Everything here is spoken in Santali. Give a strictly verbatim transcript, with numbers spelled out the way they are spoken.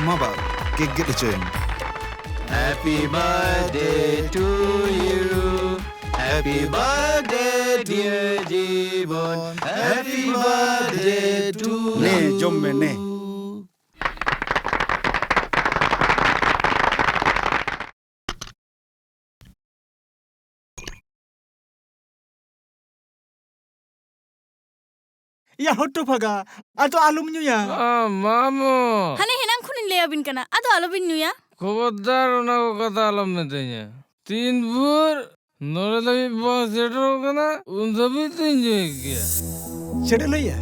ᱢᱟ ᱵᱟᱵ, ᱠᱮᱠ ᱜᱮᱫ ᱦᱚᱪᱚᱭᱮᱢ᱾ Happy birthday to you. Happy birthday, dear ᱡᱤᱵᱚᱱ. Happy birthday to ᱱᱮ, you. ᱡᱚᱢ ᱢᱮ, ᱱᱮ᱾ ᱤᱭᱟ ᱦᱚᱴᱴᱚ ᱯᱷᱟᱜᱟ, ᱟᱫᱚ ᱟᱞᱚᱢ ᱧᱩᱭᱟ᱾ ᱟ, ᱢᱟᱢᱚ᱾ ᱦᱟᱱᱮ ᱦᱮᱱᱟᱝ ᱠᱷᱚᱱᱤᱧ ᱞᱟᱹᱭ ᱟᱵᱤᱱ ᱠᱟᱱᱟ, ᱟᱫᱚ ᱟᱞᱚᱵᱤᱱ ᱧᱩᱭᱟ᱾ ᱠᱷᱚᱵᱚᱨᱫᱟᱨ, ᱚᱱᱟ ᱠᱚ ᱠᱟᱛᱷᱟ ᱟᱞᱚᱢ ᱢᱤᱛᱟᱹᱧᱟ᱾ ᱛᱤᱱ ᱵᱷᱳᱨ ᱱᱚᱰᱮ ᱫᱷᱟᱹᱵᱤᱡ ᱵᱟᱝ ᱥᱮᱴᱮᱨᱚᱜ ᱠᱟᱱᱟ, ᱩᱱ ᱫᱷᱟᱹᱵᱤᱡ ᱫᱚᱧ ᱧᱩᱭᱮᱫ ᱜᱮᱭᱟ᱾ ᱪᱮᱫ ᱮ ᱞᱟᱹᱭᱟ?